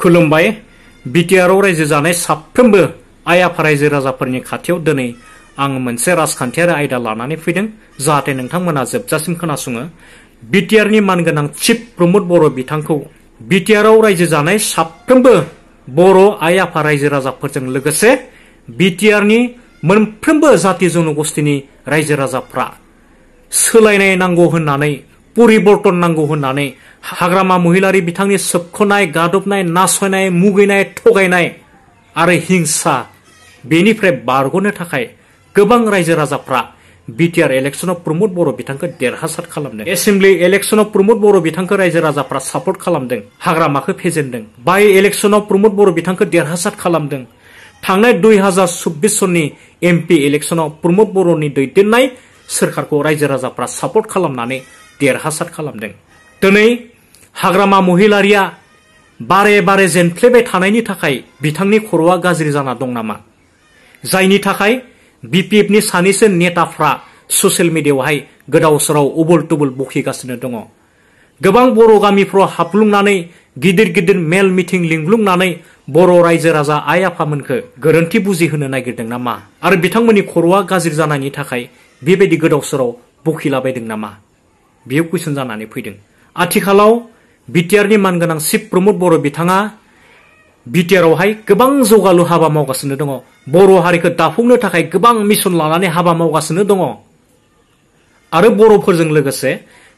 खुलुमबाय बिटिआरआव रायजो जानाय साफ्रोमबो आइ आफा रायजो राजाफोरनि खाथियाव दिनै आं मोनसे राजखान्थियारि आयदा लानानै फैदों जाहाथे नोंथांमोना जोबजासिम खोनासङो। बिटिआरनि मानगोनां चिफ प्रमद बर' बिथांखौ बिटिआरआव रायजो जानाय साफ्रोमबो बर' आइ आफा रायजो राजाफोरजों लोगोसे बिटिआरनि मोनफ्रोमबो जाति जनगोष्ठीनि रायजो राजाफ्रा सोलायनाय नांगौ होननानै परिबर्तन नांगौ होननानै हाग्रामा महिलारि बिथांनि सोबख'नाय गादबनाय नासयनाय मुगैनाय थगायनाय आरो हिंसा बेनिफ्राय बारग'नो थाखाय गोबां रायजो राजाफ्रा बिटिआर इलेक्शनाव प्रमद बर' बिथांखौ देरहासार खालामदों। एसेम्बलि इलेक्शनाव प्रमद बर' बिथांखौ रायजो राजाफ्रा सापर्ट खालामदों, हाग्रामाखौ फेजेनदों। बाय इलेक्शनाव प्रमद बर' बिथांखौ देरहासार खालामदों। थांनाय 2024 सननि एमपि इलेक्शनाव प्रमद बर'नि दैदेननाय सोरखारखौ रायजो राजाफ्रा सापर्ट खालामनानै देरहासार खालामदों। दिनै हाग्रामा महिलारिया बारे बारे जेनफ्लेबाय थानायनि थाखाय बिथांनि खर'आ गाज्रि जाना दं नामा? जायनि थाखाय बिपिएफनि सानैसो नेताफ्रा ससियेल मिडियायावहाय गोदाव सोराव उबुल तुबुल बखिगासिनो दङ। गोबां बर' गामिफ्राव हाबलुंनानै गिदिर गिदिर मेल मिटिं लिंब्लुंनानै बर' रायजो राजा आइ आफामोनखौ गोरोन्थि बुजिहोनो नागिरदों नामा? आरो बिथांमोननि खर'आ गाज्रि जानायनि थाखाय बेबायदि गोदाव सोराव बखिलाबायदों नामा? बेयो कुइसन जानानै फैदों। आथिखालाव बिटिआरनि मानगोनां चिफ प्रमद बर' बिथाङा बिटिआरआवहाय गोबां जौगालु हाबा मावगासिनो दङ। बर' हारिखौ दाफुंनो थाखाय गोबां मिशन लानानै हाबा मावगासिनो दङ। आरो बर'फोरजों लोगोसे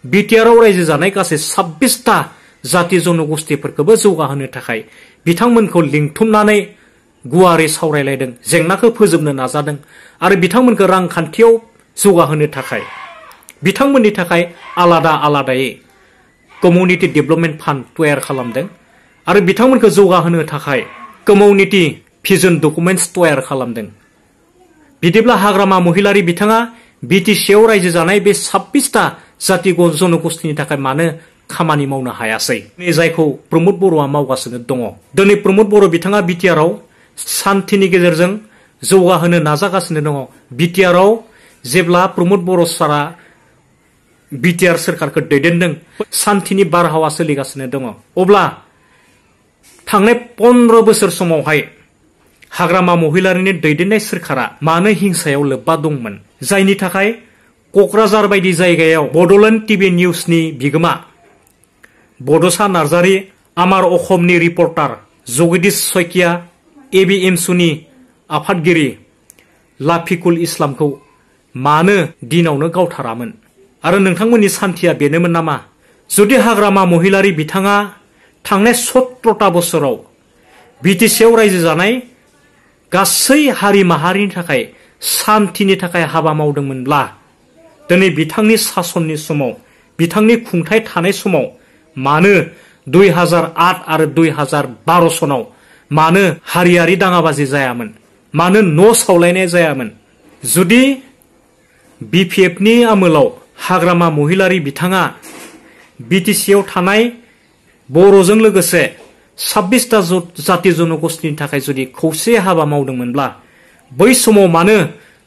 बिटिआरआव रायजो जानाय गासै 26टा जाति जनगोष्ठीफोरखौबो जौगाहोनो थाखाय बिथांमोनखौ लिंथुमनानै गुवारै सावरायलायदों, जेंनाखौ फोजोबनो नाजादों आरो बिथांमोनखौ रांखान्थियाव जौगाहोनो थाखाय बिथांमोननि थाखाय आलादा आलादायै कमिउनिटि डेभेलपमेन्ट फान्ड तैयार खालामदों आरो बिथांमोनखौ जौगाहोनो थाखाय कमिउनिटि भिजन डकुमेन्ट्स तैयार खालामदों। बिदिब्ला हाग्रामा महिलारि बिथाङा बिटिसिआव रायजो जानाय बे 26टा जाति जनगोष्ठीनि थाखाय मानो खामानि मावनो हायासै? जायखौ प्रमद बर'आ मावगासिनो दङ। दिनै प्रमद बर' बिथाङा बिटिआरआव सान्थिनि गेजेरजों जौगाहोनो नाजागासिनो दङ। बिटिआरआव जेब्ला प्रमद बर' सारा बिटिआर सोरखारखौ दैदेनदों सान्थिनि बारहावा सोलिगासिनो दङ। अब्ला थांनाय 15 बोसोर समावहाय हाग्रामा महिलारिनि दैदेननाय सोरखारा मानो हिंसायाव लोब्बा दंमोन? जायनि थाखाय क'क्राझार बायदि जायगायाव बड'लेण्ड टिभि निउसनि बिगोमा बड'सा नार्जारी, आमार अखमनि रिपर्टार जगदीश शइकिया, एबिएमसुनि आफादगिरि लाफिकुल इस्लामखौ मानो दिनावनो गावथारामोन? आरो नोंथांमोननि सान्थिया बेनोमोन नामा? जुदि हाग्रामा महिलारि बिथाङा थांनाय 17टा बोसोराव बिटिसिआव रायजो जानाय गासै हारि माहारिनि थाखाय सान्थिनि थाखाय हाबा मावदोंमोनब्ला दिनै बिथांनि सासननि समाव बिथांनि खुंथाय थानाय समाव मानो 2008 आरो 2012 सनाव मानो हारियारि दाङाबाजि जायामोन? मानो न' सावलायनाय जायामोन? जुदि बिपिएफनि आमोलाव हाग्रामा महिलारि बिथाङा बिटिसिआव थानाय बर'जों लोगोसे 26टा जाति जनगोष्ठीनि थाखाय जुदि खौसे हाबा मावदोंमोनब्ला बै समाव मानो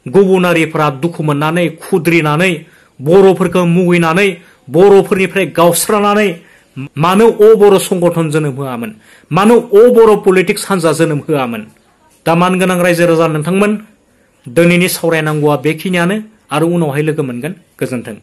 गुबुनारिफोरा दुखु मोननानै खुद्रिनानै बर'फोरखौ मुगैनानै बर'फोरनिफ्राय गावस्रानानै मानो बर' संगठन जोनोम होआमोन? मानो बर' पलिटिक्स हान्जा जोनोम होआमोन? दा मानगोनां रायजो राजा नोंथांमोन, दिनैनि सावरायनांगौआ बेखिनियानो आरो उनावहाय लोगो मोनगोन। गोजोन्थों।